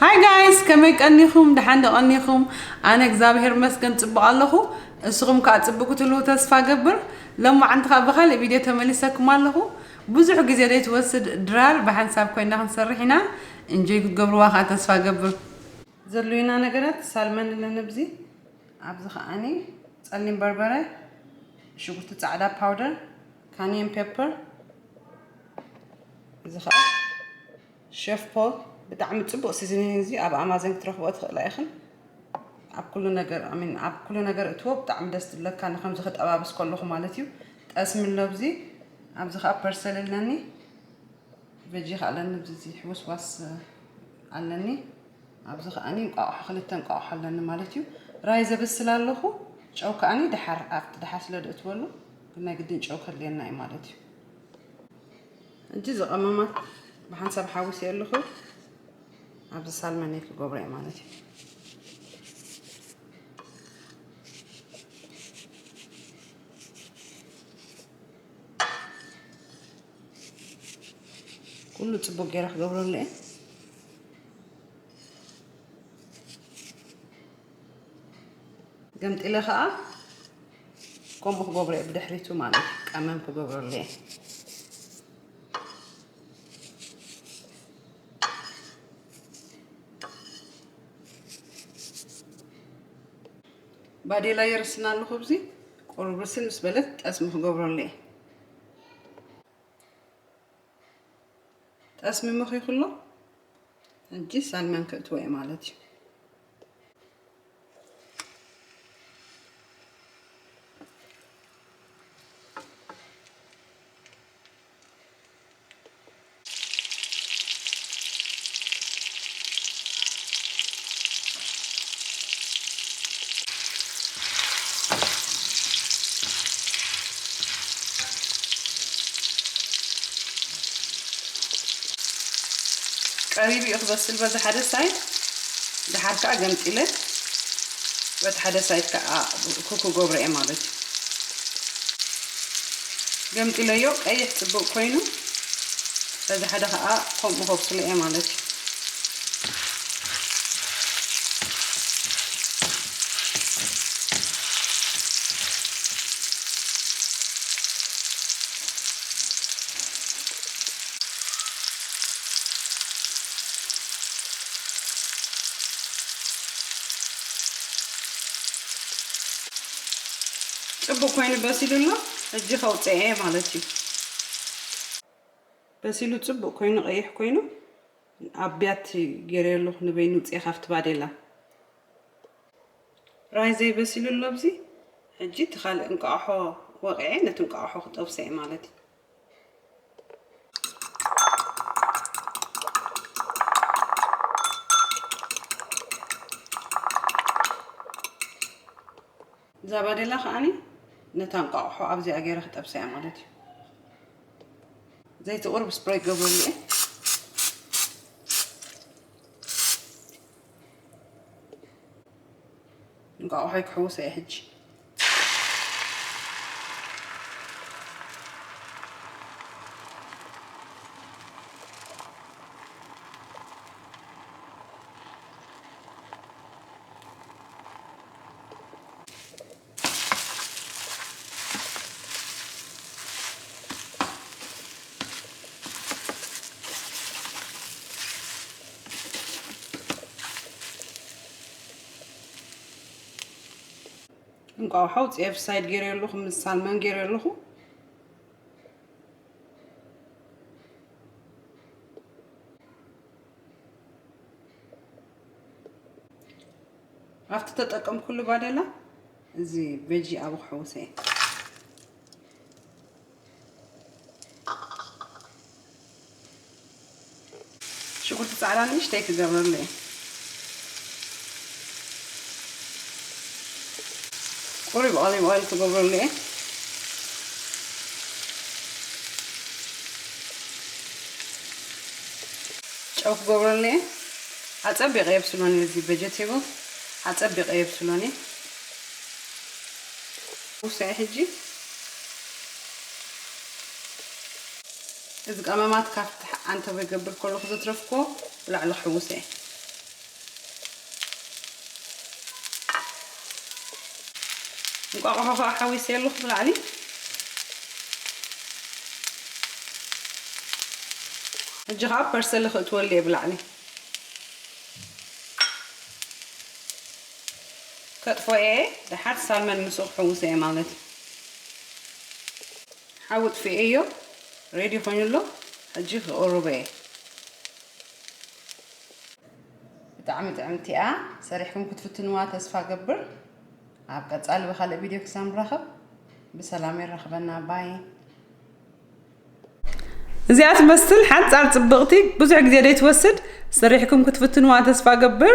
Hi guys፣ ከመይ ቀኒኹም? ደሓን ዶ ቀኒኹም? ኣነ እግዚኣብሔር ይመስገን ጽቡቕ ኣለኹ። እስኹም ከኣ ጽቡቕ ክትህልዉ ተስፋ ገብር። ሎማዓንቲ ከኣ ብኻልእ ቪድዮ ተመሊሰኩም ኣለኹ። ብዙሕ ግዜ ዘይትወስድ ድራር ብሓንሳብ ኮይና ክንሰርሕ ኢና። እንጆይ ክትገብርዋ ከኣ ተስፋ ገብር። ዘድልዩና ነገራት ሳልመን ኣለኒ ኣብዚ። ኣብዚ ከኣኒ ጸሊም በርበረ፣ ሽጉርቲ ጻዕዳ ፓውደር፣ ካንየን ፔፐር፣ እዚ ከኣ ሸፍ ፖል ብጣዕሚ ጽቡቕ ሲዝኒንግ እዚ ኣብ ኣማዘን ክትረኽቦ ትኽእላ ኢኽን። ኣብ ኩሉ ነገር፣ I mean፣ ኣብ ኩሉ ነገር እትዎ ብጣዕሚ ደስ ትብለካ፣ ንከምዚ ክጠባብስ ከለኹ ማለት እዩ። ጠስሚ ኣሎ ኣብዚ። ኣብዚ ከኣ ፐርሰል ኣለኒ፣ ቨጂ ከኣ ኣለኒ፣ ኣብዚ እዚ ሕውስዋስ ኣለኒ። ኣብዚ ከኣኒ እንቋቑሖ፣ ክልተ እንቋቑሖ ኣለኒ ማለት እዩ። ራይ ዘብስል ኣለኹ። ጨው ከኣኒ ድሓር፣ ኣብቲ ድሓር ስለ ደእትወሉ፣ ግን ናይ ግድን ጨው ከድልየና እዩ ማለት እዩ። ሕጂ ዝቐመማት ብሓንሳብ ሓዊሰ ኣለኹ። ኣብዚ ሳልመን ክገብሮ እየ ማለት እዩ። ኩሉ ጽቡቕ ገይረ ክገብረሉ እየ። ገምጢለ ከኣ ከምኡ ክገብሮ እየ፣ ብድሕሪቱ ማለት እዩ፣ ቀመም ክገብረሉ እየ። ባዴላ የርስና ኣለኹ። ኣብዚ ቁሩብ ብስል ምስ በለት ጠስሚ ክገብረሉ እየ። ጠስሚ መኺኹ ኣሎ። ሕጂ ሳልመን ከእትዎ እየ ማለት እዩ። ቀሪቡ እዩ ክበስል በዚ ሓደ ሳይድ፣ ደሓር ከኣ ገምጢለ በቲ ሓደ ሳይድ ከኣ ኩክ ገብረ እየ ማለት እዩ። ገምጢለዮ ቀይሕ ጽቡቕ ኮይኑ በዚ ሓደ ከኣ ከምኡ ከብስሎ እየ ማለት እዩ። ጽቡቕ ኮይኑ በሲሉ ኣሎ። ሕጂ ከውጽአ እየ ማለት እዩ። በሲሉ ጽቡቕ ኮይኑ ቀይሕ ኮይኑ ኣብ ቢያቲ ገይረሉ ንበይኑ ውጽአ ካብቲ ባዴላ። ራይ ዘይበሲሉ ኣሎ ኣብዚ። ሕጂ እቲ ካልእ እንቋቑሖ ወቒዐ ነቲ እንቋቑሖ ክጠብሶ እየ ማለት እዩ። እዛ ባዴላ ከዓኒ ነታ እንቋቑሖ ኣብዚኣ ገይረ ክጠብሳ እያ ማለት እዩ። ዘይቲ ቁሩብ ስፕሬይ ክገብረሉ እየ። እንቋቑሖይ ክሕውሶ እየ ሕጂ። እንቋቑሖ ውፅኤ ሳይድ ገይረ ኣለኹ፣ ምስ ሳልመን ገይረ ኣለኹ። ኣብቲ ተጠቀምኩሉ ባዴላ እዚ ቬጂ ኣብኡ ክሕውሰ እየ። ሽጉርቲ ጻዕዳ ንእሽተይ ክገብረሉ እየ። ቁሩብ ኦሊቭ ኦይል ክገብረሉ እየ። ጨው ክገብረሉ እየ። ኣጸቢቐ የብስሎን እየ፣ እዚ ቬጀቴብል ኣጸቢቐ የብስሎን እየ። ውሳኤ ሕጂ እዚ ቀመማት ካብቲ ኣንተቦ ይገብር ከለኹ ዘትረፍኩዎ ብላዕሊ ክሕውስ እየ። እንቋቑሖ ከዓ ሓዊሰ ኣለኹ ብላዕሊ። ሕጂ ከዓ ፐርሰሊ ክእትወሉ እየ ብላዕሊ። ከጥፎ እየ። ደሓር ሳልመን ምስኡ ክሕውሶ እየ ማለት እዩ። ሓዊ ጥፊኤዮ፣ ሬዲ ኮይኑ ኣሎ። ሕጂ ክቕርቦ እየ። ብጣዕሚ ጥዕምቲ እያ። ሰሪሕኩም ክትፍትንዋ ተስፋ ገብር። ኣብ ቀጻሊ ብኻልእ ቪድዮ ክሳብ ንራኸብ ብሰላም የራኽበና። ባይ። እዚኣ ትመስል ሓጻር ጽብቕቲ ብዙሕ ግዜ ዘይትወስድ፣ ሰሪሕኩም ክትፍትንዋ ተስፋ ገብር።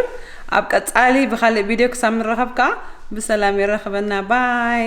ኣብ ቀጻሊ ብኻልእ ቪድዮ ክሳብ ንራኸብ ከኣ ብሰላም የራኽበና። ባይ።